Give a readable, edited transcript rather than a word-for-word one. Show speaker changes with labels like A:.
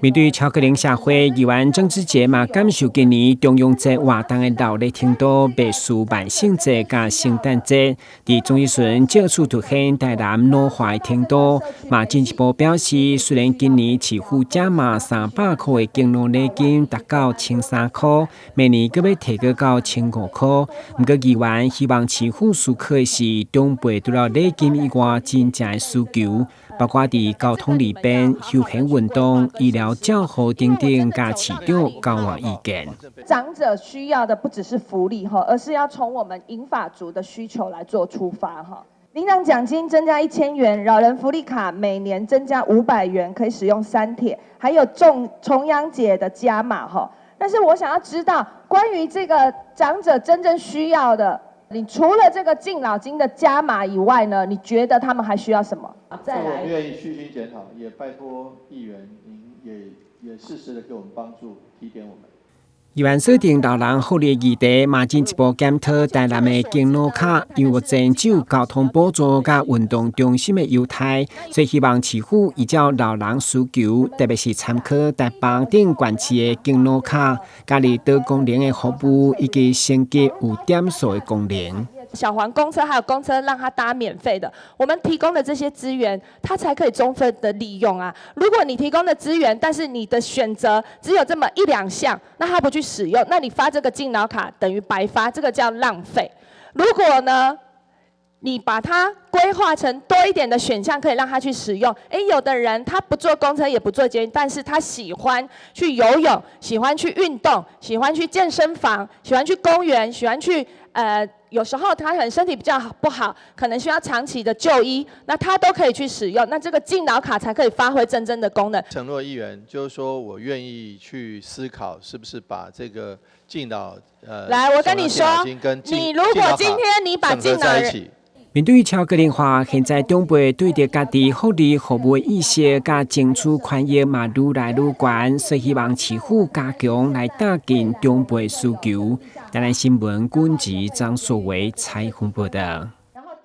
A: 面對超高齡社會，議員鄭之傑嘛感受今年重陽節活動的熱鬧程度，袂輸萬聖節佮聖誕節。佇總質詢再次凸顯台南老化的程度，嘛進一步表示，雖然今年市府加碼300箍的敬老禮金達到1300箍，明年閣欲提高到1500箍。毋過議員希望市府思考的是，長輩除了禮金以外，真正的需求，包括佇交通利便、休閒運動、醫療照護等等，佮市長交換意見。
B: 長者需要的不只是福利哈，而是要從我們銀髮族的需求來做出發哈。領長獎金增加1000元，老人福利卡每年增加500元，可以使用三鐵，還有重陽節的加碼哈。但是我想要知道，關於這個長者真正需要的，你除了這個敬老金的加碼以外呢，你覺得他們還需要什麼？
C: 再來，我們願意虛心檢討，也拜託議員，您也適時的給我們幫助，提點我們。
A: 議員鎖定老人福利議題，嘛進一步檢討台南的敬老卡，因為目前只有交通補助佮運動中心的優待，所以希望市府依照老人需求，特別是參考台北等縣市的敬老卡，佮離島功能的服務以及升級有點數的功能。
B: 小黃公車還有公車讓他搭免費的，我們提供的這些資源，他才可以充分的利用啊。如果你提供的資源，但是你的選擇只有這麼一兩項，那他不去使用，那你發這個敬老卡等於白發，這個叫浪費。如果呢，你把它規劃成多一點的選項，可以讓他去使用。誒，有的人他不坐公車也不坐捷運，但是他喜歡去游泳，喜歡去運動，喜歡去健身房，喜歡去公園，喜歡去有時候他可能身體比較不好，可能需要長期的就醫，那他都可以去使用。那這個敬老卡才可以發揮真正的功能。
C: 承諾議員就是說我願意去思考，是不是把這個敬老
B: 來，我跟你說，你如果今天你把敬老
A: 面對超高齡化，現在長輩對著家己福利服務意識佮爭取權益嘛愈來愈懸，所以希望市府加強來貼近長輩需求。台南新聞軍籍張碩維採訪報道。